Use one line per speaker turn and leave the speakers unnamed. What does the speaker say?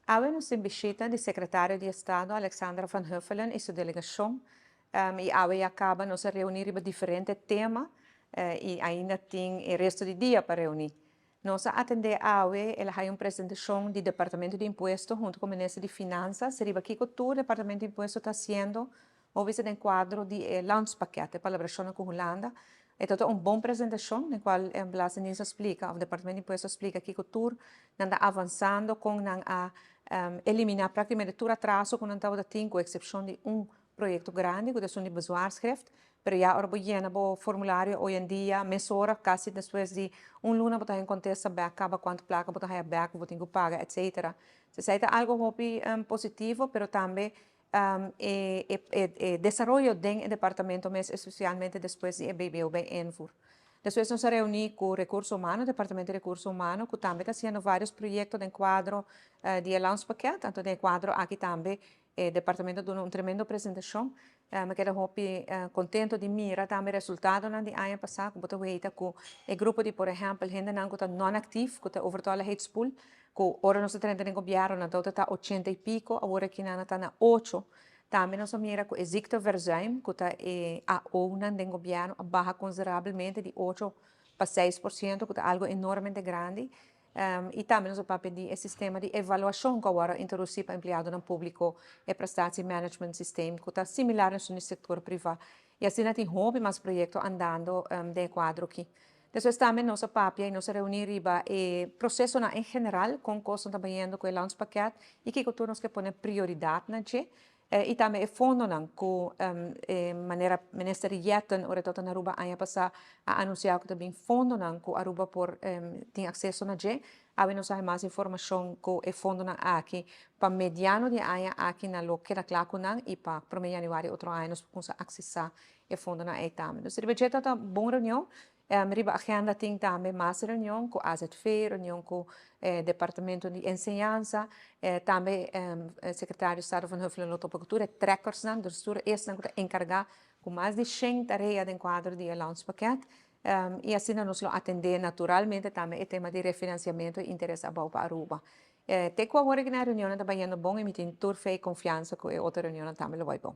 Awe nos tin bishita di Sekretario di Estado Alexandra van Huffelen i su delegashon i awe ya kaba nos a reuní riba diferente tema i ainda tin e resto di dia pa reuní. Nos a atendé awe, el a haña un presentashon di Departamento di Impuesto huntu ku Minister di Finansas riba kiko tur Departamento di Impuesto ta hasiendo obisa den kuadro di e landspakket, e palabrashonnan ku Hulanda. E tabata un bon presentashon den kual Belastingdienst a splika òf Departamento di Impuesto a splika kiko tur nan ta avansando, kon nan a eliminá práktikamente tur atraso ku nan tabata tin ku eksepshon di un proyekto grandi ku ta esun di bezwaarschrift. Pero ya ora bo yena bo formulario hoy en dia mesora kasi despues di un luna bo ta haña kontesta bèk kaba kuantu plaka bo ta haña bèk ku bo tin ku paga etsetera. Esei ta algu hopi positivo pero tambe e desaroyo den e departamento mes especialmente despues di e BBO bij invoer. Despues nos a reuni cu Recurso Humano, Departamento di Recurso Humano, cu tambe ta haciendo varios proyecto den cuadro di e landspakket, anto den e cuadro aki tambe e departamento a duna un tremendo presentacion. Mi keda hopi contento di mira tambe resultadonan di aña pasa cu bo ta weta cu e grupo di por ehempel hendenan cu ta non-actief, cu ta overtolligheidspool, ku ora nos a drenta den gobièrnu nan tabata ta ochenta i piko, awor aki nan ta na ocho. Tambe nos a mira ku e ziekteverzuim, ku ta e AO-nan den gobièrnu, a baha konsiderabelmente di 8 pa 6%, ku ta algu enormemente grandi. I tambe nos a papia di e sistema di evaluashon ku awor a introdusí pa empleadonan públiko, e prestatiemanagement systeem, ku ta similar na esun di sektor privá. I asina tin hopi mas proyekto andando den e kuadro aki. Despues tambe nos a papia i nos a reuní riba e prosesonan en general, kon kosnan ta bayendo ku e landspakket i kiko tur nos ke pone prioridat na dje. I tambe e fondonan ku e manera Minister Jetten ora e tabata na Aruba aña pasá a anunsiá ku ta bin fondonan ku Aruba por tin akseso na dje. Awe nos a haña mas informashon ku e fondonan aki pa mediano di e aña aki nan lo keda kla ku nan i pa promé yanüari otro aña nos por kuminsá aksesá e fondonan ei tambe. Dus riba dje tabata bon reunion. Riba agenda tin tambe mas reunion ku AZV, reunion ku Departamento di Enseñansa, tambe Sekretario di Estado Van Huffelen lo topa ku tur e trekkersnan, dus tur esnan ku ta enkargá ku mas di 100 tarea den kuadro di e landspakket. I asina nos lo atendé naturalmente tambe e tema di refinansiamentu i interes abou pa Aruba. Te ku awor aki nan e reunionnan ta bayendo bon i mi tin tur fe i konfiansa ku e otro reunionnan tambe lo bai bon.